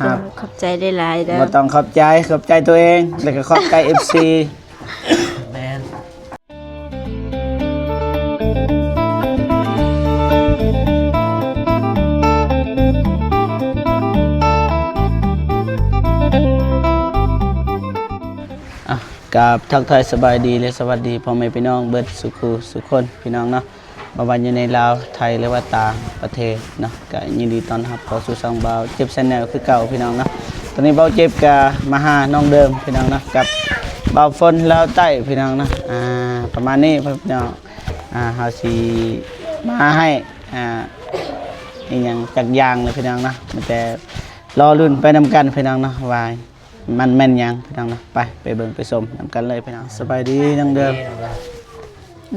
ຂອບໃຈຫຼາຍໆເດີ. ບໍ່ຕ້ອງຂອບໃຈ, ຂອບໃຈຕົວເອງ ແລ້ວກໍຂອບໃຈເອັຟຊີ. ແມ່ນ. ອ່ະ ກາບທັກທາຍສະບາຍດີ ແລະ ສະຫວັດດີພໍ່ແມ່ພີ່ນ້ອງເບິດສູ່ຄູ່ສູ່ຄົນ ພີ່ນ້ອງເນາະ. ບໍ່ວ່າຢູ່ໃນລາວ, ໄທ ຫຼືວ່າຕ່າງປະເທດເນາະ, ກະຍິນດີຕ້ອນຮັບເຂົ້າສູ່ຊ່ອງບ່າວເຈັບ Channel ຄືເກົ່າ ພີ່ນ້ອງເນາະ. ຕອນນີ້ບ່າວເຈັບກະມາຫານ້ອງເດີມ ພີ່ນ້ອງເນາະ, ກັບບ່າວຝົນລາວໃຕ້ ພີ່ນ້ອງເນາະ. ອ່າ ປະມານນີ້ ພີ່ນ້ອງ. ອ່າ ເຮົາຊິມາໃຫ້ ອ່າ ອີ່ຫຍັງຈັກຢ່າງເລີຍ ພີ່ນ້ອງເນາະ, ມີແຕ່ລໍລຸ້ນໄປນຳກັນ ພີ່ນ້ອງເນາະ ວ່າ ມັນແມ່ນຫຍັງ ພີ່ນ້ອງເນາະ. ໄປ ໄປເບິ່ງໄປຊົມນຳກັນເລີຍ ພີ່ນ້ອງ. ສະບາຍດີນ້ອງເດີມ.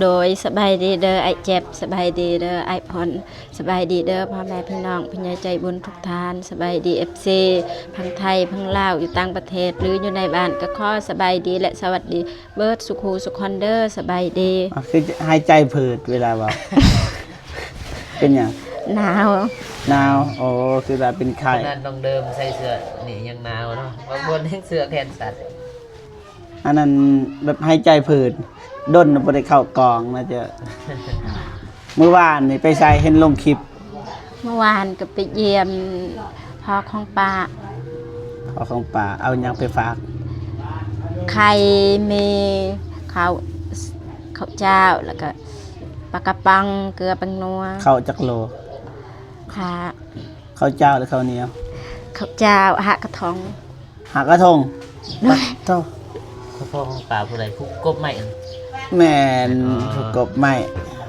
ໂດຍ ສະບາຍດີເດີອ້າຍເຈັບ, ສະບາຍດີເດີອ້າຍພົນ, ສະບາຍດີເດີພໍ່ແມ່ພີ່ນ້ອງຜູ້ໃຫຍ່ໃຈບຸນທຸກທ່ານ, ສະບາຍດີເອັຟຊີ ທັງໄທ ທັງລາວ, ຢູ່ຕ່າງປະເທດ ຫຼື ຢູ່ໃນບ້ານ ກໍຂໍສະບາຍດີ ແລະ ສະຫວັດດີເບິດສູ່ຄູ່ສູ່ຄົນເດີ. ສະບາຍດີ. ອ່າ ຄືຫາຍໃຈຜືດເວລາເວົ້າ? ເປັນຫຍັງ? ໜາວ. ໜາວ. ໂອ້ ຄືວ່າເປັນໄຂ້. ຂະໜາດນ້ອງເດີມໃສ່ເສື້ອນີ້ຍັງໜາວເນາະ, ບາງຄົນແຮ່ງເສື້ອແຂນສັ້ນ. ອັນນັ້ນແບບຫາຍໃຈຜືດ, ດົນບໍ່ໄດ້ເຂົ້າກອງນະເຈົ້າ. ມື້ວານນີ້ໄປໃສ ເຫັນລົງຄລິບ? ມື້ວານກໍໄປຢ້ຽມພໍ່ຂອງປ້າ. ພໍ່ຂອງປ້າ ເອົາຫຍັງໄປຝາກ? ໄຂ່ ໝີ່ ເຂົ້າ ເຂົ້າຈ້າວ ແລ້ວກໍ ປາກະປ໋ອງ ເກືອ ແປ້ງນົວ. ເຂົ້າຈັກໂລ? ຫ້າ. ເຂົ້າຈ້າວ ຫຼື ເຂົ້າໜຽວ? ເຂົ້າຈ້າວ ຫ້າກະທົງ. ຫ້າກະທົງ? ໂດຍ. ປາດໂທ້. ພໍ່ຂອງປ້າຜູ້ໃດ? ຜູ້ກົບໄມ້ຫັ້ນ? ແມ່ນ. ອໍ ຜູ້ກົບໄມ້.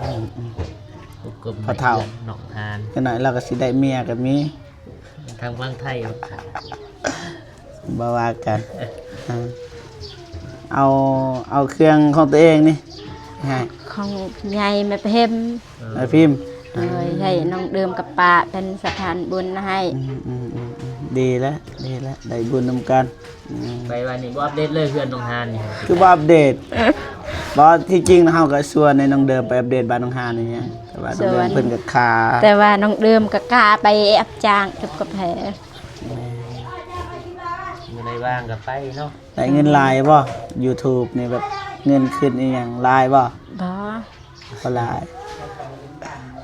ອືມໆ ຜູ້ກົບໄມ້ ພໍ່ເຖົ້າ ເຮືອນໜອງຫານ. ຈັກໜ້ອຍລາວກໍຊິໄດ້ເມຍກໍມີ. ທາງຝັ່ງໄທ. ບໍ່ວ່າກັນ. ເອົາ ເອົາເຄື່ອງຂອງຕົວເອງນີ້ໃຫ້ ຂອງໃຫຍ່ແມ່ພິມ. ເອີ ແມ່ພິມ. ເອີ ໃຫ້ນ້ອງເດີມກັບປ້າເປັນສະພານບຸນໃຫ້. ອືມໆ ດີແລ້ວ ດີແລ້ວ ໄດ້ບຸນນຳກັນ. ອືມ ໄປວ່ານີ້ບໍ່ອັບເດດເລີຍ ເຮືອນນ້ອງຫານນີ້. ຄືບໍ່ອັບເດດ? ບໍ່ ທີ່ຈິງນະ ເຮົາກໍຊວນໃຫ້ນ້ອງເດີມໄປອັບເດດບ້ານນ້ອງຫານນີ້ ແຕ່ວ່ານ້ອງເດີມເພິ່ນກໍຄາ. ແຕ່ວ່ານ້ອງເດີມກໍຄາໄປຮັບຈ້າງເກັບກາແຟ. ແມ່ນ ມື້ໃດວ່າງກໍໄປເນາະ. ໄດ້ເງິນຫຼາຍບໍ່? ຢູທູບນີ້ແບບເງິນຂຶ້ນອີ່ຫຍັງຫຼາຍບໍ່? ບໍ່ ບໍ່ຫຼາຍ.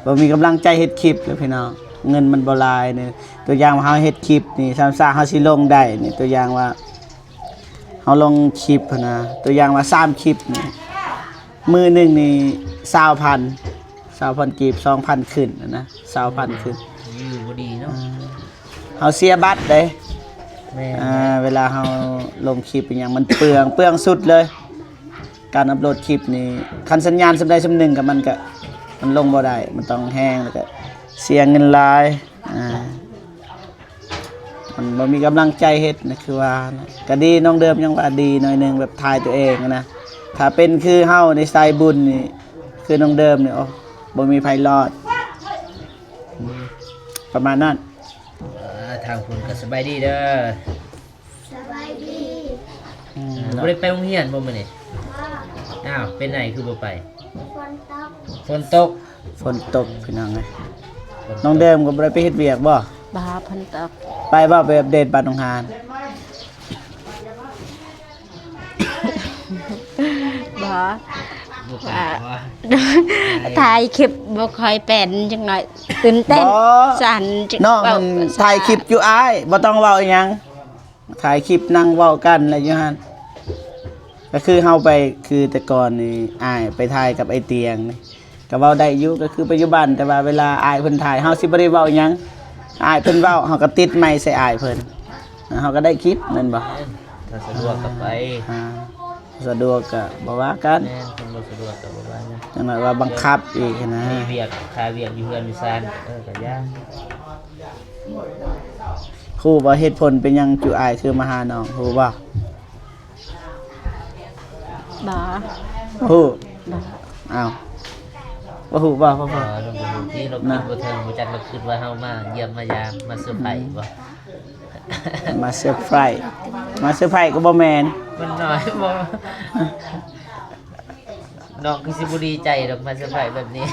ບໍ່ມີກຳລັງໃຈເຮັດຄລິບເລີຍພີ່ນ້ອງ, ເງິນມັນບໍ່ຫຼາຍນີ້. ຕົວຢ່າງວ່າເຮົາເຮັດຄລິບນີ້ ສາມສາເຮົາຊິລົງໄດ້ນີ້, ຕົວຢ່າງວ່າເຮົາລົງຄລິບຫັ້ນນະ, ຕົວຢ່າງວ່າສາມຄລິບນີ້ ມື້ໜຶ່ງນີ້ ຊາວພັນ ຊາວພັນກີບ ສອງພັນຂຶ້ນນະ, ຊາວພັນຂຶ້ນ. ວິວບໍ່ດີເນາະ. ອ່າ ເຮົາເສຍບັດເດ້. ແມ່ນ ອ່າ ເວລາເຮົາລົງຄລິບອີ່ຫຍັງ ມັນເປືອງ ເປືອງສຸດເລີຍ. ການອັບໂຫຼດຄລິບນີ້ ຄັນສັນຍານສ່ຳໃດສ່ຳໜຶ່ງກໍ ມັນກໍ ມັນລົງບໍ່ໄດ້, ມັນຕ້ອງແຮງ ແລ້ວກໍເສຍເງິນຫຼາຍ. ອ່າ ມັນບໍ່ມີກຳລັງໃຈເຮັດນະ ຄືວ່ານະ. ກໍດີ ນ້ອງເດີມຍັງວ່າດີໜ້ອຍໜຶ່ງ ແບບຖ່າຍຕົວເອງນະ. ຖ້າເປັນຄືເຮົານີ້ ສາຍບຸນນີ້ ຄືນ້ອງເດີມນີ້ ໂອ້ ບໍ່ມີໃຜລອດ. ອືມ ປະມານນັ້ນ. ເອີ ທາງພຸ້ນກໍສະບາຍດີເດີ. ສະບາຍດີ. ອືມ ບໍ່ໄດ້ໄປໂຮງຮຽນບໍ່ມື້ນີ້? ບໍ່. ອ້າວ ເປັນຫຍັງຄືບໍ່ໄປ? ຝົນຕົກ. ຝົນຕົກ. ຝົນຕົກ ພີ່ນ້ອງເອີຍ. ຝົນຕົກ. ນ້ອງເດີມກໍບໍ່ໄດ້ໄປເຮັດວຽກບໍ່? ບໍ່, ຝົນຕົກ. ໄປບໍ່? ໄປອັບເດດບ້ານໜອງຫານ. ບໍ່. ບໍ່ໄປ. ອ່າ ບໍ່. ຖ່າຍຄລິບບໍ່ຄ່ອຍເປັນ ຈັກໜ້ອຍຕື່ນເຕັ້ນ. ບໍ່. ສັ່ນ. ນ້ອງຫັ້ນຖ່າຍຄລິບຢູ່ອ້າຍ ບໍ່ຕ້ອງເວົ້າອີ່ຫຍັງ. ຖ່າຍຄລິບນັ່ງເວົ້າກັນແຫຼະຢູ່ຫັ້ນ. ກໍຄືເຮົາໄປ ຄືແຕ່ກ່ອນນີ້ ອ້າຍໄປຖ່າຍກັບໄອ້ຕຽງນີ້ ກໍເວົ້າໄດ້ຢູ່, ກໍຄືໄປຢູ່ບ້ານ, ແຕ່ວ່າເວລາອ້າຍເພິ່ນຖ່າຍ ເຮົາຊິບໍ່ໄດ້ເວົ້າຫຍັງ. ອ້າຍເພິ່ນເວົ້າ ເຮົາກໍຕິດໄມໃສ່ອ້າຍເພິ່ນ, ເຮົາກໍໄດ້ຄລິບແມ່ນບໍ່? ຖ້າສະດວກກໍໄປ. ອ່າ ສະດວກກໍບໍ່ວ່າກັນ. ແມ່ນ, ຄັນບໍ່ສະດວກກໍບໍ່ວ່າຫຍັງ. ຈັ່ງໜ້ອຍວ່າບັງຄັບອີກຫັ້ນນະ. ມີວຽກ, ຄາວຽກຢູ່ເຮືອນຢູ່ຊານ, ເອີ, ກໍຢ່າ. ຮູ້ບໍ່ ເຫດຜົນເປັນຫຍັງຈຸອ້າຍຄືມາຫານ້ອງ, ຮູ້ບໍ່? ບໍ່. ບໍ່ຮູ້? ບໍ່. ອ້າວ ບໍ່ຮູ້ບໍ່? ບໍ່ ບໍ່. ເອີ ລາວບໍ່ຮູ້ຕິ, ລາວຄິດບໍ່ເຖິງ, ບໍ່ຈັກ, ລາວຄິດວ່າເຮົາມາຢ້ຽມມາຢາມ, ມາເຊີໄພຣສ໌ບໍ່? ມາເຊີໄພຣສ໌, ມາເຊີໄພຣສ໌ກໍບໍ່ແມ່ນ. ມັນໜ້ອຍບໍ່? ນ້ອງຄືຊິບໍ່ດີໃຈດອກ ມາເຊີໄພຣສ໌ແບບນີ້.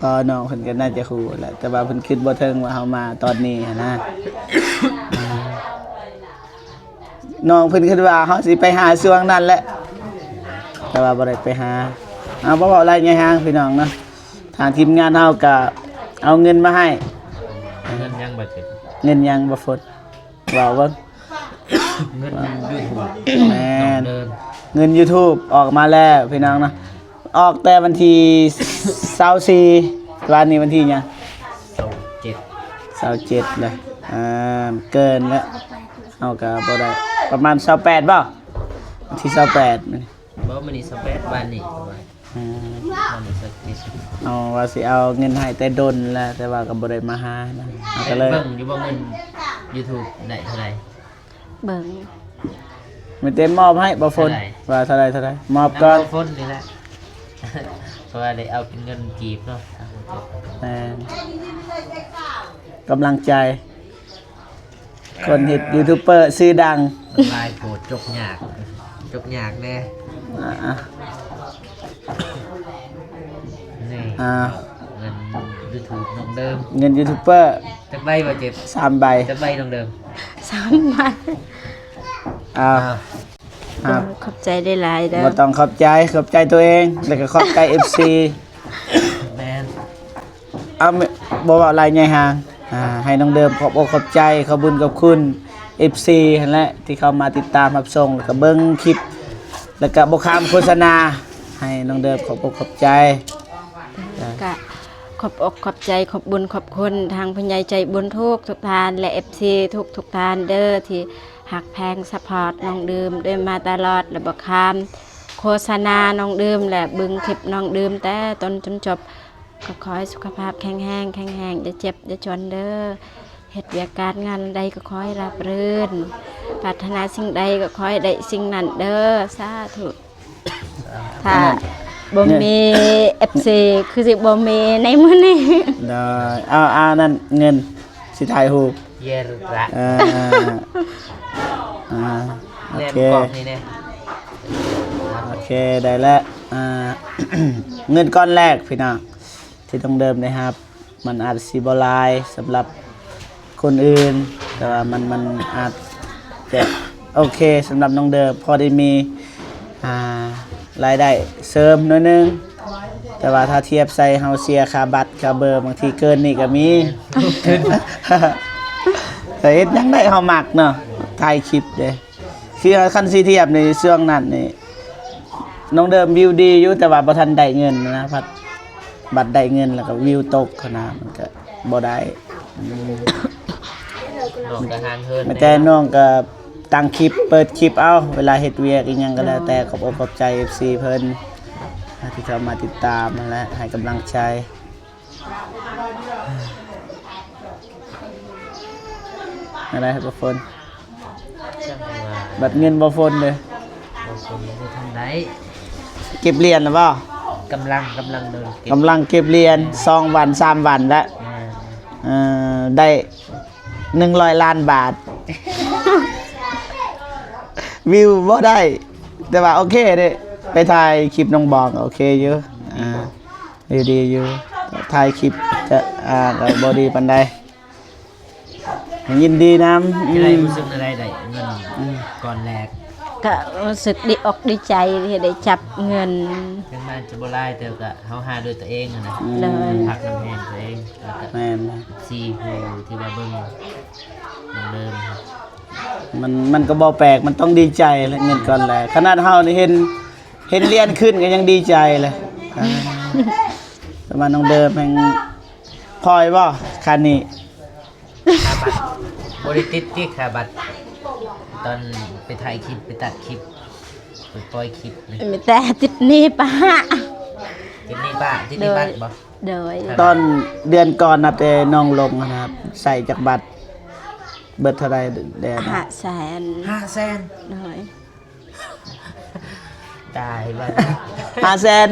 ກໍນ້ອງເພິ່ນກໍໜ້າຈະຮູ້ແຫຼະ, ແຕ່ວ່າເພິ່ນຄິດບໍ່ເຖິງວ່າເຮົາມາຕອນນີ້ຫັ້ນນະ. ນ້ອງເພິ່ນຄິດວ່າເຮົາຊິໄປຫາຊ່ວງນັ້ນແຫຼະ ແຕ່ວ່າບໍ່ໄດ້ໄປຫາ. ເອົາ ບໍ່ເວົ້າຫຼາຍຍາຍຫາງພີ່ນ້ອງເນາະ, ທາງທີມງານເຮົາກະເອົາເງິນມາໃຫ້. ເງິນຫຍັງບາດນີ້? ເງິນຫຍັງບໍ່ຝົນ? ເວົ້າເບິ່ງ. ເງິນຢູທູບ. ແມ່ນ ເງິນຢູທູບອອກມາແລ້ວພີ່ນ້ອງເນາະ, ອອກແຕ່ວັນທີຊາວສີ່ ວານນີ້ວັນທີຫຍັງ? ຊາວເຈັດ ຊາວເຈັດແລ້ວ. ອ່າ ເກີນແລ້ວ, ເຮົາກໍບໍ່ໄດ້ ປະມານຊາວແປດບໍ່? ວັນທີຊາວແປດ. ບໍ່ ມື້ນີ້ຊາວແປດ ວານນີ້ ອືມ ວານນີ້ຊາວເຈັດ. ເອົາ ວ່າຊິເອົາເງິນໃຫ້ແຕ່ດົນແລ້ວ ແຕ່ວ່າກໍບໍ່ໄດ້ມາຫານະ, ເຮົາກໍເລີຍ ເບິ່ງຢູ່ບໍ່ ເງິນຢູທູບໄດ້ເທົ່າໃດ? ເບິ່ງ ມີແຕ່ມອບໃຫ້ບໍ່ຝົນ. ເທົ່າໃດ? ວ່າເທົ່າໃດ ເທົ່າໃດ? ມອບກ່ອນ ມອບຝົນນີ້ແຫຼະ ເພາະວ່າໄດ້ເອົາເປັນເງິນກີບເນາະ. ແມ່ນ ກຳລັງໃຈ ຄົນເຮັດຢູທູບເບີຊື່ດັງ. ຫຼາຍໂພດ ຈົກຍາກ ຈົກຍາກແດ່. ອ່າ ນີ້ ອ່າ ເງິນຢູທູບນ້ອງເດີມ. ເງິນຢູທູບເບີຈັກໃບບໍ່ເຈັບ? ສາມໃບ. ຈັກໃບນ້ອງເດີມ? ສາມໃບ. ອ່າ ອ່າ ຂອບໃຈຫຼາຍໆເດີ. ບໍ່ຕ້ອງຂອບໃຈ, ຂອບໃຈຕົວເອງ ແລ້ວກໍຂອບໃຈເອັຟຊີ. ແມ່ນ. ເອົາ ບໍ່ເວົ້າຫຼາຍຍາຍຫາງ ອ່າ ໃຫ້ນ້ອງເດີມຂອບອົກຂອບໃຈ ຂອບບຸນຂອບຄຸນເອັຟຊີຫັ້ນແຫຼະ ທີ່ເຂົ້າມາຕິດຕາມຮັບຊົມ ແລ້ວກໍເບິ່ງຄລິບ ແລ້ວກໍບໍ່ຂ້າມໂຄສະນາ. ໃຫ້ນ້ອງເດີມຂອບອົກຂອບໃຈ. ກະຂອບອົກຂອບໃຈ ຂອບບຸນຂອບຄຸນທາງຜູ້ໃຫຍ່ໃຈບຸນທຸກໆທ່ານ ແລະ ເອັຟຊີທຸກໆທ່ານເດີ ທີ່ຮັກແພງຊັບພອດນ້ອງເດີມໂດຍມາຕະຫຼອດ ແລະ ບໍ່ຂ້າມໂຄສະນານ້ອງເດີມ ແລະ ເບິ່ງຄລິບນ້ອງເດີມແຕ່ຕົ້ນຈົນຈົບ. ກໍຂໍໃຫ້ສຸຂະພາບແຂງແຮງ ແຂງແຮງ ຢ່າເຈັບຢ່າຈົນເດີ. ເຮັດວຽກການງານໃດກໍຂໍໃຫ້ລາບລື່ນ, ປາດຖະໜາສິ່ງໃດກໍຂໍໃຫ້ໄດ້ສິ່ງນັ້ນເດີ. ສາທຸ. ຖ້າບໍ່ມີເອັຟຊີ ຄືຊິບໍ່ມີໃນມື້ນີ້. ໂດຍ. ເອົາ ເອົານັ້ນເງິນ ຊິຖ່າຍຮູບ. ເຢລະ. ເອີ ອ່າ ໂອເຄ ແນມກ້ອງນີ້ແດ່. ໂອເຄ ໄດ້ແລ້ວ. ອ່າ ເງິນກ້ອນແລກພີ່ນ້ອງ ທີ່ຕ້ອງເລີ່ມໄດ້ຮັບ ມັນອາດຊິບໍ່ຫຼາຍສຳລັບຄົນອື່ນ ແຕ່ວ່າມັນ ມັນອາດຈະໂອເຄສຳລັບນ້ອງເດີມ ພໍໄດ້ມີ ອ່າ ລາຍໄດ້ເສີມໜ້ອຍໜຶ່ງ. ແຕ່ວ່າຖ້າທຽບໃສ່ເຮົາເສຍຄ່າບັດຄ່າເບີ ບາງທີເກີນນີ້ກໍມີ. ແຕ່ເຮັດຫຍັງໄດ້ ເຮົາມັກເນາະ ຖ່າຍຄລິບເດ້. ຄືຄັນຊິທຽບໃນຊ່ວງນັ້ນນີ້ ນ້ອງເດີມວິວດີຢູ່ ແຕ່ວ່າບໍ່ທັນໄດ້ເງິນນະ ພັດ ບັດໄດ້ເງິນແລ້ວກໍວິວຕົກຫັ້ນນະ ມັນກໍບໍ່ໄດ້. ນ້ອງກໍຫ່າງເຫີນ ແຕ່ນ້ອງກໍຕັ້ງຄລິບ ເປີດຄລິບເອົາ ເວລາເຮັດວຽກອີ່ຫຍັງກໍແລ້ວແຕ່. ຂອບອົກຂອບໃຈເອັຟຊີເພິ່ນທີ່ເຂົ້າມາຕິດຕາມຫັ້ນແຫຼະ ໃຫ້ກຳລັງໃຈ. ແນວໃດ ບໍ່ຝົນ? ຈັກວ່າ ບັດເງິນບໍ່ຝົນເດ້. ບໍ່ຝົນບໍ່ທັນໄດ້ ເກັບຫຼຽນແລ້ວບໍ່? ກຳລັງ ກຳລັງເດີນເກັບ ກຳລັງເກັບຫຼຽນ ສອງວັນ ສາມວັນແລ້ວ. ແມ່ນ. ເອີ ໄດ້ ໜຶ່ງຮ້ອຍລ້ານບາດ ວິວບໍ່ໄດ້ ແຕ່ວ່າໂອເຄເດ້ ໄປຖ່າຍຄລິບນ້ອງບອງ ໂອເຄຢູ່. ອ່າ ດີ ດີຢູ່ ຖ່າຍຄລິບກະ ອ່າ ກະບໍ່ດີປານໃດ. ຍິນດີນຳ. ອືມ ໄດ້ຮູ້ສຶກແນວໃດ ໄດ້ເງິນ ອືມ ກ້ອນແລກ? ກະຮູ້ສຶກດີອົກດີໃຈທີ່ໄດ້ຈັບເງິນ ເຖິງມັນຈະບໍ່ຫຼາຍ ແຕ່ກະເຮົາຫາດ້ວຍຕົວເອງຫັ້ນນະ. ອືມ ໂດຍ ພັກນຳແຮງຕົວເອງ ແລ້ວກະ ແມ່ນ ຊີຜູ້ທີ່ວ່າເບິ່ງນຳເດີມ. ມັນ ມັນກໍບໍ່ແປກ ມັນຕ້ອງດີໃຈແຫຼະ ເງິນກ້ອນແລກ. ຂະໜາດເຮົານີ້ເຫັນ ເຫັນຫຼຽນຂຶ້ນກໍຍັງດີໃຈເລີຍ. ອ່າ ປະມານນ້ອງເດີມແຮ່ງ ພໍຢູ່ບໍ່ ຄັນນີ້? ຄ່າບັດ ບໍ່ໄດ້ຕິດຕິ ຄ່າບັດ ຕອນໄປຖ່າຍຄລິບ ໄປຕັດຄລິບ ໄປປ່ອຍຄລິບນີ້ ມີແຕ່ຕິດໜີ້ປ້າ. ຕິດໜີ້ປ້າ ຕິດໜີ້ບັດບໍ່? ໂດຍ ຕອນເດືອນກ່ອນນັບແຕ່ນ້ອງລົງຫັ້ນນະ ໃຊ້ຈັກບາດ ເບິດເທົ່າໃດແດ່? ຫ້າແສນ. ຫ້າແສນ? ໂດຍ. ຕາຍບັດ ຫ້າແສນ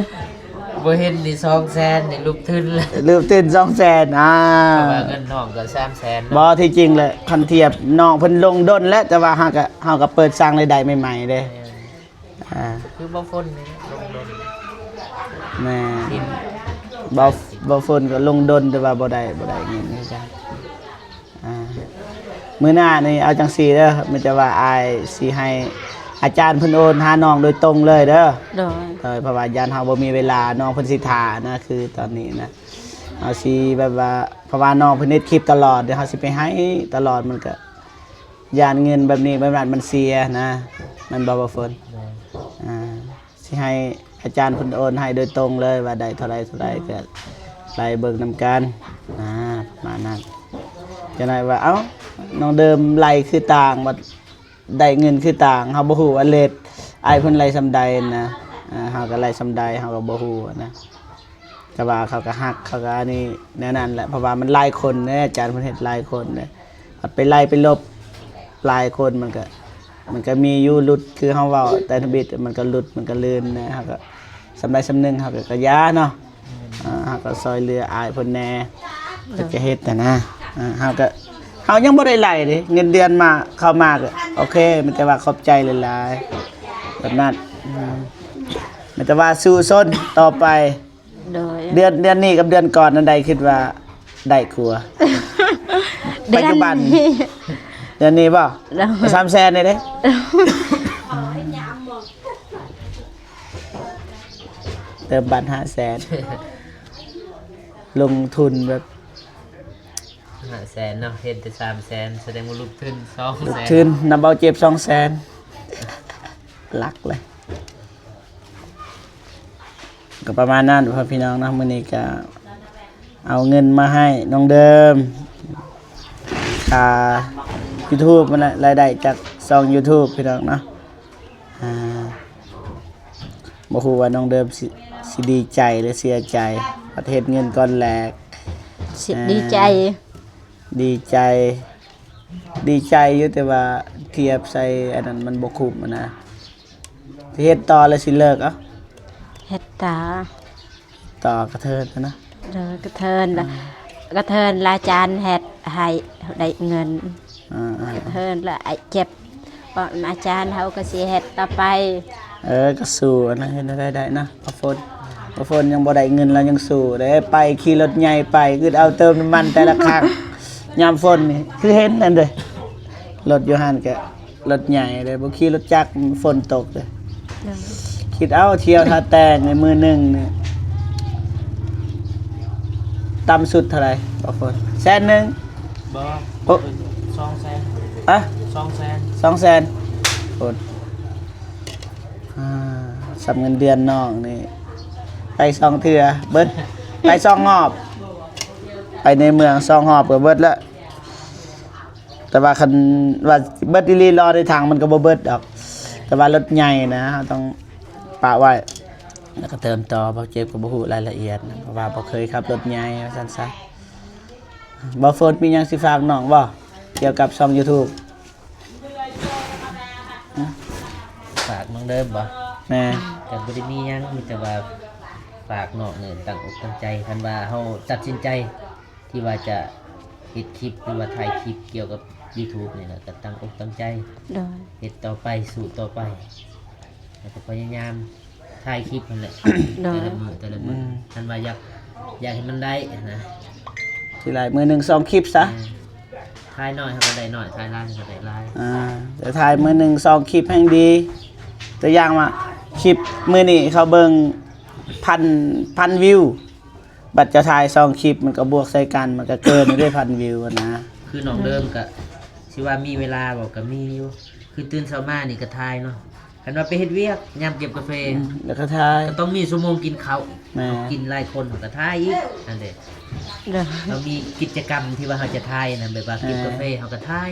ບໍ່ເຫັນນີ້ ສອງແສນນີ້ ຫຼຸບທຶນແລ້ວ ຫຼຸບທຶນສອງແສນ. ອ່າ ເພາະວ່າເງິນນ້ອງກໍສາມແສນເນາະ. ບໍ່ ທີ່ຈິງແຫຼະ ຄັນທຽບນ້ອງເພິ່ນລົງດົນແລ້ວ ແຕ່ວ່າເຮົາກໍ ເຮົາກໍເປີດສ້າງລາຍໄດ້ໃໝ່ໆເດ້. ອ່າ ຄືບໍ່ຝົນນີ້ລົງດົນ. ແມ່ນ ບໍ່ ບໍ່ຝົນກໍລົງດົນ ແຕ່ວ່າບໍ່ໄດ້ ບໍ່ໄດ້ເງິນຄືກັນ. ອ່າ ມື້ໜ້ານີ້ເອົາຈັ່ງຊີ້ເດີ ມີແຕ່ວ່າອ້າຍຊິໃຫ້ອາຈານເພິ່ນໂອນຫານ້ອງໂດຍຕົງເລີຍເດີ. ໂດຍ ໂດຍ ເພາະວ່າຢ້ານເຮົາບໍ່ມີເວລາ ນ້ອງເພິ່ນຊິຖ້ານະ ຄືຕອນນີ້ນະ ເຮົາຊິແບບວ່າ ເພາະວ່ານ້ອງເພິ່ນເຮັດຄລິບຕະຫຼອດ ດຽວເຮົາຊິໄປໃຫ້ຕະຫຼອດ ມັນກະຢ້ານເງິນແບບນີ້ແບບນັ້ນມັນເສຍນະ ແມ່ນບໍ່ ບໍ່ຝົນ? ໂດຍ ອ່າ ຊິໃຫ້ອາຈານເພິ່ນໂອນໃຫ້ໂດຍຕົງເລີຍ ວ່າໄດ້ເທົ່າໃດເທົ່າໃດ ກໍໄລ່ເບິ່ງນຳກັນ ອ່າ ປະມານນັ້ນ. ຈັກໜ້ອຍວ່າ ເອົ້າ ນ້ອງເດີມໄລ່ຄືຕ່າງ ບັດໄດ້ເງິນຄືຕ່າງ ເຮົາບໍ່ຮູ້ວ່າເລດອ້າຍເພິ່ນໄລ່ສ່ຳໃດນະ ເຮົາກໍໄລ່ສ່ຳໃດ ເຮົາກໍບໍ່ຮູ້ນະ. ແຕ່ວ່າເຂົາກໍຮັກ ເຂົາກໍອັນນີ້ແນວນັ້ນແຫຼະ ເພາະວ່າມັນຫຼາຍຄົນເດ້ ອາຈານເພິ່ນເຮັດຫຼາຍຄົນເດ້ ພັດໄປໄລ່ໄປລົບຫຼາຍຄົນ ມັນກໍ ມັນກໍມີຢູ່ຫຼຸດ ຄືເຮົາເວົ້າ ແຕ່ທຳອິດມັນກໍຫຼຸດ ມັນກໍລື່ນນະ ເຮົາກໍສ່ຳໃດສ່ຳໜຶ່ງ ເຮົາກໍ ກໍຢ່າເນາະ ເຮົາກໍຊ່ອຍເຫຼືອອ້າຍເພິ່ນແດ່ ເພິ່ນກໍເຮັດນະ ເຮົາກໍ ເຮົາຍັງບໍ່ໄດ້ໄລ່ເດ້ ເງິນເດືອນມາ ເຂົ້າມາກໍໂອເຄ ມີແຕ່ວ່າຂອບໃຈຫຼາຍໆ ແບບນັ້ນ ມີແຕ່ວ່າສູ້ຊົນຕໍ່ໄປ. ໂດຍ ເດືອນ ເດືອນນີ້ກັບເດືອນກ່ອນອັນໃດຄິດວ່າໄດ້ກວ່າ ປັດຈຸບັນ ເດືອນນີ້ບໍ່? ໂດຍ ສາມແສນນີ້ເດ້ ເຕີມບັດຫ້າແສນ ລົງທຶນແບບ ຫ້າແສນເນາະ ເຫັນແຕ່ສາມແສນ ສະແດງວ່າລົງທຶນສອງແສນ ລົງທຶນນຳເບົາເຈັບສອງແສນ ຫຼັກເລີຍ. ກໍປະມານນັ້ນ ພໍ່ພີ່ນ້ອງເນາະ ມື້ນີ້ກໍເອົາເງິນມາໃຫ້ນ້ອງເດີມ ຄ່າ YouTube ຫັ້ນແຫຼະ ລາຍໄດ້ຈາກຊ່ອງ YouTube ພີ່ນ້ອງເນາະ ອ່າ ບໍ່ຮູ້ວ່ານ້ອງເດີມຊິ ຊິດີໃຈ ຫຼື ເສຍໃຈ ບັດເຮັດເງິນກ່ອນແລກ ຊິ ອ່າ ດີໃຈ ດີໃຈ ດີໃຈຢູ່ ແຕ່ວ່າທຽບໃສ່ອັນນັ້ນມັນບໍ່ຄຸ້ມຫັ້ນນະ ຊິເຮັດຕໍ່ ຫຼື ຊິເລີກເອົາ? ເຮັດຕໍ່ ຕໍ່ກະເທີນຫັ້ນນະ ເດີ ກະເທີນລະ ອ່າ ກະເທີນລະອາຈານເຮັດໃຫ້ໄດ້ເງິນ ອ່າໆ ກະເທີນລະໄອ້ເຈັບ ເພາະອາຈານເຮົາກໍຊິເຮັດຕໍ່ໄປ ເອີ ກໍສູ້ຫັ້ນນະ ເຮັດແນວໃດໄດ້ນະ ປະຝົນ ປະຝົນຍັງບໍ່ໄດ້ເງິນ ລາວຍັງສູ້ເດ້ ໄປຂີ່ລົດໃຫຍ່ໄປ ອຶດເອົາເຕີມນ້ຳມັນແຕ່ລະຄັ້ງ ຍາມຝົນນີ້ ຄືເຫັນນັ້ນເດ້ ລົດຢູ່ຫັ້ນກະ ລົດໃຫຍ່ເດ້ ບໍ່ຂີ່ລົດຈັກ ຝົນຕົກເດ້ ໂດຍ ຄິດເອົາ ທ່ຽວທ່າແຕ່ງໃນມື້ໜຶ່ງນີ້ ຕ່ຳສຸດເທົ່າໃດ ບໍ່ຝົນ? ແສນໜຶ່ງ? ບໍ່ ໂອ້ ສອງແສນ ຮະ? ສອງແສນ ສອງແສນ ໂອ້ ອ່າ ສ່ຳເງິນເດືອນນ້ອງນີ້ ໄປສອງເທື່ອ ເບິດ ໄປສອງຮອບ ໄປໃນເມືອງສອງຮອບກໍເບິດລະ. ແຕ່ວ່າຄັນວ່າເບິດອີ່ຫຼີ ລໍໃນຖັງມັນກໍບໍ່ເບິດດອກ ແຕ່ວ່າລົດໃຫຍ່ນະ ເຮົາຕ້ອງປະໄວ້ ແລ້ວກໍເຕີມຕໍ່ ເບົາເຈັບກໍບໍ່ຮູ້ລາຍລະອຽດນະ ເພາະວ່າບໍ່ເຄີຍຂັບລົດໃຫຍ່ວ່າຊັ້ນຊະ. ເບົາຝົນມີຫຍັງຊິຝາກນ້ອງບໍ່ ກ່ຽວກັບຊ່ອງ YouTube? ຝາກນ້ອງເດີມບໍ່? ແມ່ນ ກໍບໍ່ໄດ້ມີຫຍັງ ມີແຕ່ວ່າຝາກນ້ອງນີ້ຕັ້ງອົກຕັ້ງໃຈ ຄັນວ່າເຮົາຕັດສິນໃຈ ທີ່ວ່າຈະເຮັດຄລິບ ຫຼືວ່າຖ່າຍຄລິບກ່ຽວກັບ YouTube ນີ້ນະ ກໍຕັ້ງອົກຕັ້ງໃຈ ໂດຍ ເຮັດຕໍ່ໄປ ສູ້ຕໍ່ໄປ ແລ້ວກໍພະຍາຍາມຖ່າຍຄລິບຫັ້ນແຫຼະ ໂດຍ ແຕ່ລະມື້ ແຕ່ລະມື້ ອືມ ຄັນວ່າຢາກ ຢາກໃຫ້ມັນໄດ້ຫັ້ນນະ ຊິໄດ້ມື້ໜຶ່ງສອງຄລິບຊະ ແມ່ນ ຖ່າຍໜ້ອຍເຮົາກໍໄດ້ໜ້ອຍ ຖ່າຍຫຼາຍເຮົາກໍໄດ້ຫຼາຍ ອ່າ ແຕ່ຖ່າຍມື້ໜຶ່ງສອງຄລິບແຮ່ງດີ ຕົວຢ່າງວ່າຄລິບມື້ນີ້ເຂົາເບິ່ງພັນ ພັນວິວ ບັດຈະຖ່າຍສອງຄລິບ ມັນກໍບວກໃສ່ກັນ ມັນກໍເກີນຢູ່ເດ້ ພັນວິວຫັ້ນນະ. ຄືນ້ອງເດີມກໍຊິວ່າມີເວລາບໍ່ ກໍມີຢູ່ ຄືຕື່ນເຊົ້າມານີ້ກໍຖ່າຍເນາະ ຄັນວ່າໄປເຮັດວຽກຍາມເກັບກາເຟ ອືມ ແລ້ວກໍຖ່າຍ ກໍຕ້ອງມີຊົ່ວໂມງກິນເຂົ້າ ແມ່ນ ເຮົາກິນຫຼາຍຄົນເຮົາກໍຖ່າຍອີກ ອັນເດ ໂດຍ ເຮົາມີກິດຈະກຳທີ່ວ່າເຮົາຈະຖ່າຍນະ ແບບວ່າເກັບກາເຟ ແມ່ນ ເຮົາກໍຖ່າຍ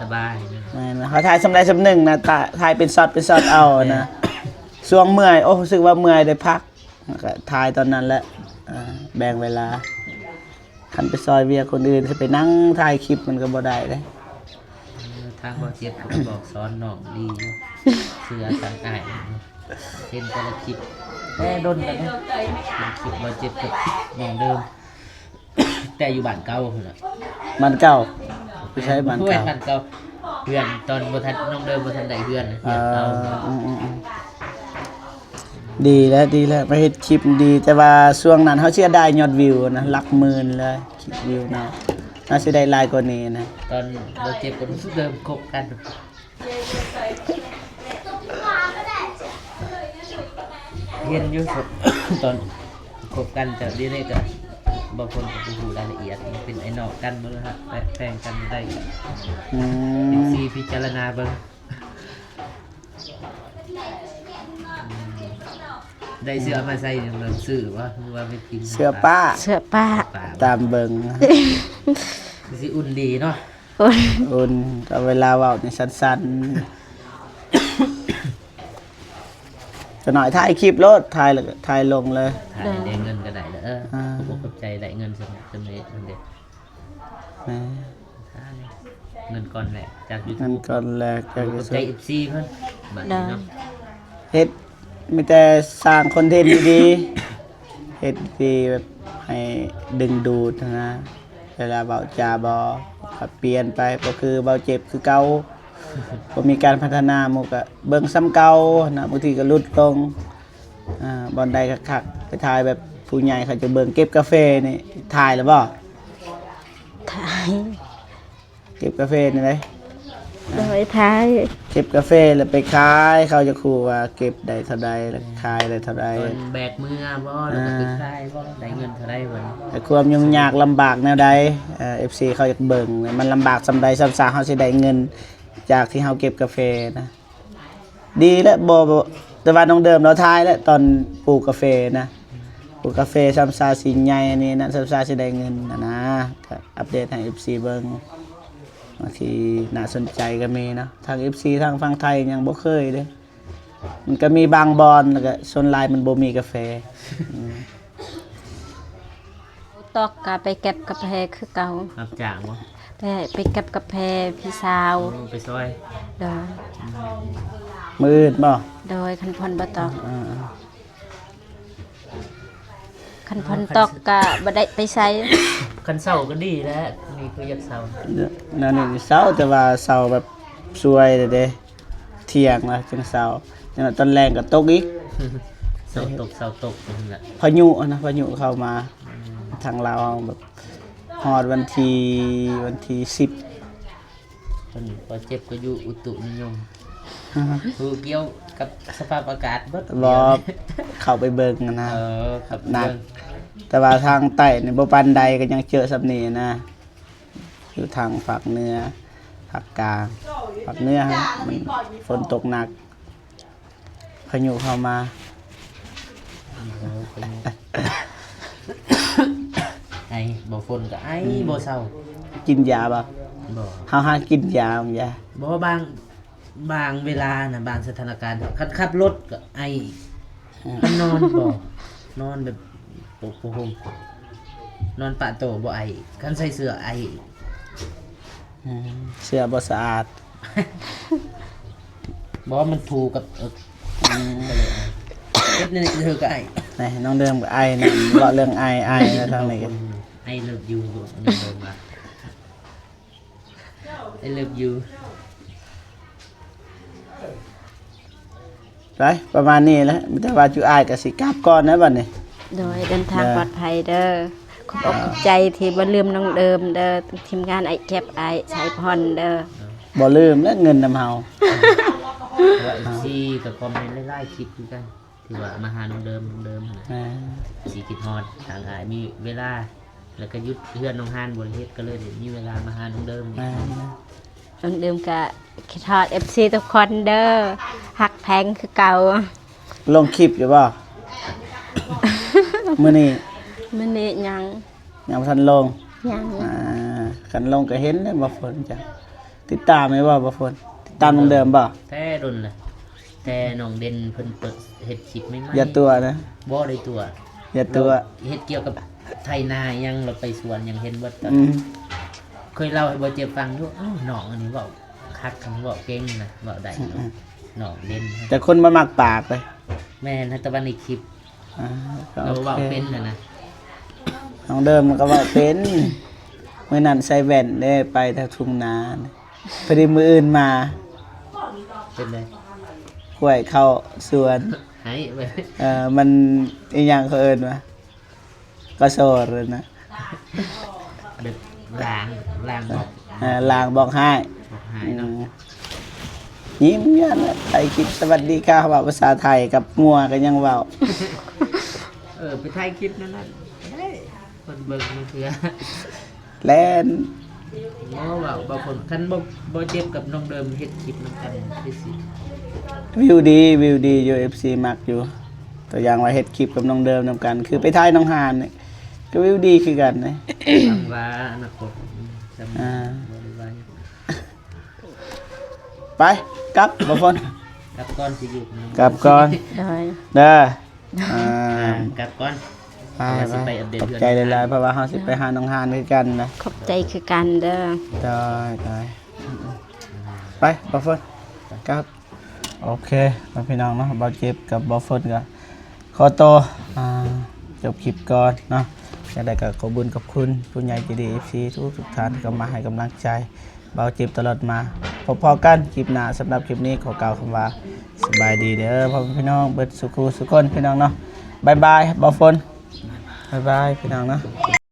ສະບາຍນະ ແມ່ນ ເຮົາຖ່າຍສ່ຳໃດສ່ຳໜຶ່ງນະ ຖ່າຍ ຖ່າຍເປັນຊັອດ ເປັນຊັອດເອົານະ ແມ່ນ ຊ່ວງເມື່ອຍ ໂອ້ ຮູ້ສຶກວ່າເມື່ອຍ ໄດ້ພັກ ແລ້ວກໍຖ່າຍຕອນນັ້ນແຫຼະ ເອີ ແບ່ງເວລາ ຄັນໄປຊ່ອຍວຽກຄົນອື່ນ ຊິໄປນັ່ງຖ່າຍຄລິບມັນກໍບໍ່ໄດ້ເດ້ ເອີ ທາງບໍ່ເຈັບກໍບອກສອນນ້ອງດີຢູ່ ເຊື່ອທາງອ້າຍ ເຫັນແຕ່ລະຄລິບ ແຕ່ດົນແລ້ວເດ້ ເຫັນຄລິບບໍ່ເຈັບກັບນ້ອງເດີມ ແຕ່ຢູ່ບ້ານເກົ່າພຸ້ນລະ ບ້ານເກົ່າ ຢູ່ໃສບ້ານເກົ່າ? ໂອ້ຍ ບ້ານເກົ່າ ເຮືອນຕອນບໍ່ທັນ ນ້ອງເດີມບໍ່ທັນໄດ້ເຮືອນນະ ເຮືອນເກົ່າ ເອີ ອືມໆໆ ດີແລ້ວ ດີແລ້ວ ມາເຮັດຄລິບດີ ແຕ່ວ່າຊ່ວງນັ້ນເຮົາເສຍດາຍຍອດວິວນະ ຫຼັກໝື່ນເລີຍ ຄລິບວິວເນາະ ໜ້າຊິໄດ້ຫຼາຍກວ່ານີ້ນະ. ຕອນບໍ່ເຈັບກໍເລີ່ມຄົບກັນ ເຫັນຢູ່ ຕອນຄົບກັນ ແຕ່ດຽວນີ້ກໍບໍ່ຄົນກໍບໍ່ຮູ້ລາຍລະອຽດ ເປັນອ້າຍນ້ອງກັນ ບໍ່ຮູ້ຮັກແພງກັນໄດ້. ອືມ ເອັຟຊີພິຈາລະນາເບິ່ງ. ໄດ້ເສື້ອມາໃສ່ ເບິ່ງຊື້ບໍ່ ຫຼືວ່າໄປກິນ ເສື້ອປ້າ ເສື້ອປ້າ ຕາມເບິ່ງ ຄືຊິອຸ່ນດີເນາະ. ອຸ່ນ ກໍເວລາເວົ້ານີ້ສັ່ນໆ ຈັກໜ້ອຍຖ່າຍຄລິບໂລດ ຖ່າຍແລ້ວກໍຖ່າຍລົງເລີຍ ຖ່າຍໄດ້ເງິນກໍໄດ້ແລ້ວ. ເອີ ອ່າ ຂອບໃຈ ໄດ້ເງິນສຳເລັດເດ້. ແມ່ນ ເງິນກ່ອນແລກຈາກຢູທູບ ເງິນກ່ອນແລກຈາກຢູທູບ ຂອບໃຈເອັຟຊີເພິ່ນ ບາດນີ້ເນາະ ເຮັດມີແຕ່ສ້າງຄອນເທັນດີໆ ເຮັດດີແບບໃຫ້ດຶງດູດຫັ້ນນະ ເວລາເວົ້າຈາບໍ່ ກໍປ່ຽນໄປ ບໍ່ຄືເວົ້າເຈັບຄືເກົ່າ ບໍ່ມີການພັດທະນາ ໝູ່ກໍເບິ່ງສ່ຳເກົ່ານະ ບາງທີກໍຫຼຸດລົງ. ອ່າ ບ່ອນໃດຄັກໆ ໄປຖ່າຍແບບຜູ້ໃຫຍ່ເຂົາຈະເບິ່ງ ເກັບກາເຟນີ້ ຖ່າຍແລ້ວບໍ່? ຖ່າຍ ເກັບກາເຟນີ້ເດ້. ໂດຍ ຖ່າຍ ເກັບກາເຟແລ້ວໄປຂາຍ ເຂົາຈະຮູ້ວ່າເກັບໄດ້ເທົ່າໃດ ແລ້ວຂາຍໄດ້ເທົ່າໃດ ຕອນແບກເມືອບໍ່ ແລ້ວກໍໄປຂາຍບໍ່ ໄດ້ເງິນເທົ່າໃດບັດນີ້ ແຕ່ຄວາມຫຍຸ້ງຍາກລຳບາກແນວໃດ ເອີ ເອັຟຊີເຂົາຢາກເບິ່ງ ມັນລຳບາກສ່ຳໃດ ສ່ຳຊາເຮົາຊິໄດ້ເງິນຈາກທີ່ເຮົາເກັບກາເຟນະ. ດີແລ້ວ ບໍ່ ບໍ່ ແຕ່ວ່ານ້ອງເດີມລາວຖ່າຍແລ້ວ ຕອນປູກກາເຟນະ ປູກກາເຟຊ້ຳຊາຊິໃຫຍ່ ອັນນີ້ນັ້ນ ຊ້ຳຊາຊິໄດ້ເງິນຫັ້ນນະ ກໍອັບເດດໃຫ້ເອັຟຊີເບິ່ງ ບາງທີໜ້າສົນໃຈກໍມີເນາະ ທັງເອັຟຊີ ທັງຝັ່ງໄທຍັງບໍ່ເຄີຍເດ້ ມັນກໍມີບາງບ່ອນ ແລ້ວກໍສ່ວນຫຼາຍມັນບໍ່ມີກາເຟ. ອືມ ຕອກກະໄປເກັບກາແຟຄືເກົ່າ ຮັບຈ້າງບໍ່? ໄປ ໄປເກັບກາແຟພີ່ສາວ ໂອ້ ໄປຊ່ອຍ ໂດຍ ອືມ ມື້ອື່ນບໍ່? ໂດຍ ຄັນຝົນບໍ່ຕົກ ອ່າ ຄັນຝົນຕົກກະບໍ່ໄດ້ໄປໃສ ຄັນເຊົາກໍດີແລ້ວ ນີ້ຄືຢາກເຊົາ ແນວນີ້ເຊົາ ແຕ່ວ່າເຊົາແບບຊ່ວຍເດ້ ທ່ຽງລະຈຶ່ງເຊົາ ຈັ່ງນັ້ນຕອນແລງກໍຕົກອີກ ເຊົາຕົກ ເຊົາຕົກນັ້ນແຫຼະ ພາຍຸຫັ້ນນະ ພາຍຸເຂົ້າມາ ອືມ ທາງລາວເຮົາແບບ ຮອດວັນທີ ວັນທີສິບ ເພິ່ນບໍ່ເຈັບກໍຢູ່ອຸຕຸນິຍົມ ຮູ້ກ່ຽວກັບສະພາບອາກາດເບິດ ບໍ່ ເຂົ້າໄປເບິ່ງຫັ້ນນະ ເອີ ເຂົ້າໄປເບິ່ງ ແຕ່ວ່າທາງໃຕ້ນີ້ບໍ່ປານໃດ ກໍຍັງເຈີສ່ຳນີ້ນະ ຢູ່ທາງພາກເໜືອ ພາກກາງ ພາກເໜືອຫັ້ນມັນຝົນຕົກໜັກ ພາຍຸເຂົ້າມາ ໂອ້ ພາຍຸ ໄອ ບໍ່ຝົນກໍໄອ ອືມ ບໍ່ເຊົາ ກິນຢາບໍ່? ບໍ່ ເຮົາຫາກິນຢາ ຢາ ບໍ່ ບາງ ບາງເວລານະ ບາງສະຖານະການ ຄັນຂັບລົດກໍໄອ ອືມ ຄັນນອນບໍ່ ນອນແບບ ປົກຜ້າຫົ່ມ ນອນປະໂຕບໍ່ໄອ ຄັນໃສ່ເສື້ອໄອ ອືມ ເສື້ອບໍ່ສະອາດ ບໍ່ ມັນຖູກັບເອິກ ອືມ ກໍເລີຍໄອ ເຮັດແນວນີ້ເທື່ອກໍໄອ ນີ້ນ້ອງເດີມກໍໄອນຳ ເວົ້າເລື່ອງໄອ ໄອແລ້ວທາງນີ້ I love you ນ້ອງເດີມວ່າ I love you ໄປ ປະມານນີ້ແຫຼະ ມີແຕ່ວ່າຈຸອ້າຍກໍຊິກັບກ່ອນແລ້ວບັດນີ້ ໂດຍ ເດີນທາງ ເດີ ປອດໄພເດີ ຂອບອົກຂອບໃຈທີ່ບໍ່ລືມນ້ອງເດີມເດີ ທີມງານອ້າຍແກັບ ອ້າຍສາຍພອນເດີ ບໍ່ລືມແລ້ວເງິນນຳເຮົາ ເອີ ເອັຟຊີກໍຄອມເມັນຫຼາຍໆຄລິບຄືກັນ ທີ່ວ່າມາຫານ້ອງເດີມ ນ້ອງເດີມຫັ້ນນະ ແມ່ນ ຊິຄິດຮອດທາງອ້າຍ ມີເວລາ ແລ້ວກໍຢຸດເຮືອນນ້ອງຮານບໍ່ໄດ້ເຮັດ ກໍເລີຍໄດ້ມີເວລາມາຫານ້ອງເດີມ ແມ່ນ ນ້ອງເດີມກໍຄິດຮອດເອັຟຊີທຸກຄົນເດີ ຮັກແພງຄືເກົ່າ ລົງຄລິບຢູ່ບໍ່? ມື້ນີ້ ມື້ນີ້ຍັງ ຍັງບໍ່ທັນລົງ ຍັງ ອ່າ ຄັນລົງກໍເຫັນແລ້ວ ບໍ່ຝົນ ຈ້ະ ຕິດຕາມຢູ່ບໍ່ ບໍ່ຝົນ? ຕິດຕາມນ້ອງເດີມບໍ່? ແຕ່ດົນແລ້ວ ແຕ່ນ້ອງເດັ່ນເພິ່ນເປີດເຮັດຄລິບໃໝ່ໆ ຢ່າຕົວະນະ ບໍ່ໄດ້ຕົວະ ຢ່າຕົວະ ເຮັດກ່ຽວກັບໄຖນາຫຍັງ ລາວໄປສວນຫຍັງເຫັນເບິດ ອືມ ເຄີຍເລົ່າໃຫ້ບໍ່ເຈັບຟັງຢູ່ ອ້າວ ນ້ອງອັນນີ້ເວົ້າຄັກ ເວົ້າເກັ່ງນະ ເວົ້າໄດ້ ອືມ ນ້ອງເດັ່ນ ແຕ່ຄົນບໍ່ມັກປາກເລີຍ ແມ່ນ ແຕ່ວ່າໃນຄລິບ ອ່າ ກໍ ລາວເວົ້າ ໂອເຄ ເປັນຫັ້ນນະ ນ້ອງເດີມມັນກໍເວົ້າເປັນ ມື້ນັ້ນໃສ່ແວ່ນເດ້ ໄປທາງທົ່ງນາ ພໍດີມື້ອື່ນມາ ເປັນໃດ? ກ້ວຍເຂົ້າສວນ ໄຫ້ ເອີ ມັນອີຫຍັງເຂົາເອີ້ນວ່າ ກະຊອນນະ ແບບ ລ້າງ ລ້າງບອກ ເອີ ລ້າງບອກຮ້າຍ ບອກຮ້າຍເນາະ ອືມ ຍິ້ມຢ່າງນັ້ນ ໄປຄິດສະຫວັດດີຄ່າ ເວົ້າພາສາໄທກັບງົວກໍຍັງເວົ້າ ເອີ ໄປຖ່າຍຄລິບນັ້ນນະ ໄດ້ ຄົນເບິ່ງບາງເທື່ອ ແລ່ນ ບໍ່ເວົ້າ ບາງຄົນ ຄັນບໍ່ ບໍ່ເຈັບກັບນ້ອງເດີມເຮັດຄລິບນຳກັນຄືຊິ ວິວດີ ວິວດີຢູ່ ເອັຟຊີມັກຢູ່ ຕົວຢ່າງວ່າເຮັດຄລິບກັບນ້ອງເດີມນຳກັນ ຄືໄປຖ່າຍໜອງຫານນີ້ ກໍວິວດີຄືກັນເດ້ ຫວັງວ່າອະນາຄົດຈະ ອ່າ ບໍ່ໄດ້ວ່າຫຍັງ ໄປ ກັບ ບໍ່ຝົນ ກັບກ່ອນ ຊິຢູ່ກັບນ້ອງ ກັບກ່ອນ ໂດຍ ເດີ ອ່າ ກັບກ່ອນ ໄປ ເພາະວ່າຊິໄປອັບເດດເຮືອນ ຂອບໃຈຫຼາຍໆ ເພາະວ່າເຮົາຊິໄປຫານ້ອງຫານຄືກັນນະ ຂອບໃຈຄືກັນເດີ ໂດຍ ໂດຍ ໄປ ບໍ່ຝົນ ກັບ ໂອເຄ ພີ່ນ້ອງເນາະ ບ່າວເຈັບກັບບ່າວຝົນກໍຂໍໂຕ ອ່າ ຈົບຄລິບກ່ອນເນາະ ຈັ່ງໃດກໍຂອບບຸນຂອບຄຸນຜູ້ໃຫຍ່ໃຈດີ ເອັຟຊີ ທຸກໆທ່ານທີ່ເຂົ້າມາໃຫ້ກຳລັງໃຈ ບ່າວເຈັບຕະຫຼອດມາ ພົບພໍ້ກັນຄລິບໜ້າ ສຳລັບຄລິບນີ້ຂໍກ່າວຄຳວ່າ ສະບາຍດີເດີພໍ່ແມ່ພີ່ນ້ອງເບິດສູ່ຄູ່ສູ່ຄົນ ພີ່ນ້ອງເນາະ ບາຍບາຍ ບ່າວຝົນ ບາຍບາຍ ພີ່ນ້ອງເນາະ.